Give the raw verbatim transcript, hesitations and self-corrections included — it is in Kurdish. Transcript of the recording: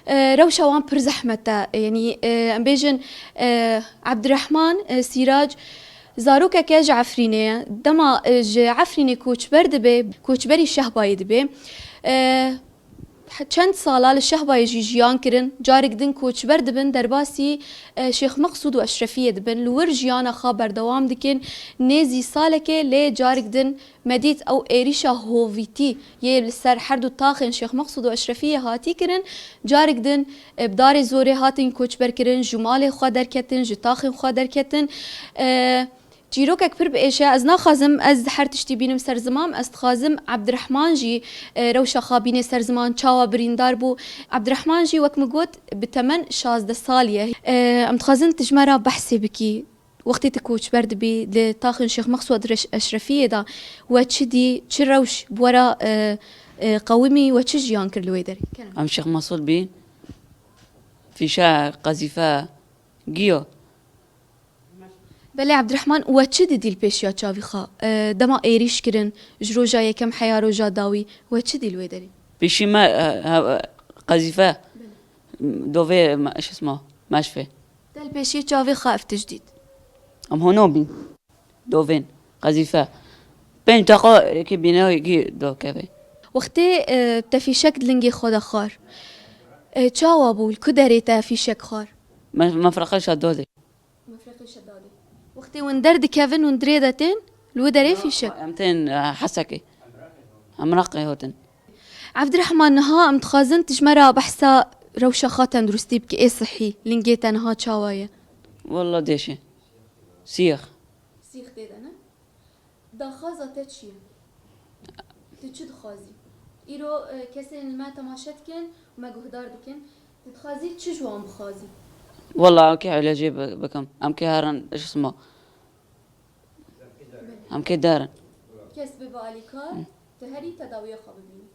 E, rewşa wan pir zehmet e. Yanî, e, em bêjin, e, Ebdirehman, e, Sîrac zarokeke ji Efrînê ye. Dema, e, ji Efrînê koçber dibe, koçberî Şehbayê dibe. E, çend sala li Şehbayê jî jiyan kirin. Carek din koçber dibin, derbasî, e, Şêx Meqsûd û Eşrefiyê dibin. Li wir jiyana xwe berdewam dikin. Nêzî salekê lê carek din me dît ew êrîşa hovîtî yê li ser her du taxên Şêx Meqsûd û Eşrefiyê hatî kirin, carek din, e, bi darê zorê hatin koçber kirin, ji malê xwe derketin, ji taxên xwe derketin. E, çîrokek pir bi êş e, ez naxwazim ez her tiştî bînim ser ziman, ez dixwazim Ebdirehman jî, e, rewşa xwe bîne ser ziman, çawa birîndar bû. Ebdirehman jî, wek min got, bi temen şazdeh salî ye. E, em dixwazin tu ji me re behsê bikî. Wextê tu koçber dibî li taxên Şêx Meqsûd Reş-, Eşrefiyê de, we çi dî, çi rewş bi we re, e, e, qewimî, we çi jiyan kir li wê derê? Kerem. Em Şêx Meqsûd bî, fîşe, qezîfe, giyo. Belê Ebdirehman, we çi didî li pêşiya çavî xwe? E, dema êrîş kirin, ji roja yekem heya roja dawî, we çi dî li wê derê? Pêşî me, e, he, qezîfe, dovê me, şismo, meşfê. Te li pêşiyê çavê xwe ev tişt dît? Em hono bîn. Dovên, qezîfe. Pênc deqa êkî bîne, êkî dov keve. Wextê, e, te fîşek di lingê xwe de xwar, e, çawa bû? Li ku derê te fîşek xwar? Me-, mefreqe Şedadê. Mefreqê Şedadê. Wextê hûn derdikevin, hûn dirê de tên, li wê derê fîşek? Em tên, e, Hesekê. Em raqê hotin. Evdirehman, niha em dixwazin tu ji me re behsa rewşa xwe tenduristî bikî, ê sihî, lingê te niha çawa ye? Walla dêşe. Siyah. Sîx tê de ne? Daxwaza te çi ye? Tu çi dixwazî? Îro, e, kesên li me temaşe dikin û me guhdar dikin. Tu dixwazî çi ji wan bixwazî? Walla em kê îlacê bi-, bikim. Em kê herin ji sima. Em kê derin. Kes bibe alîkar, tu herî tedawiya xwe bibînî.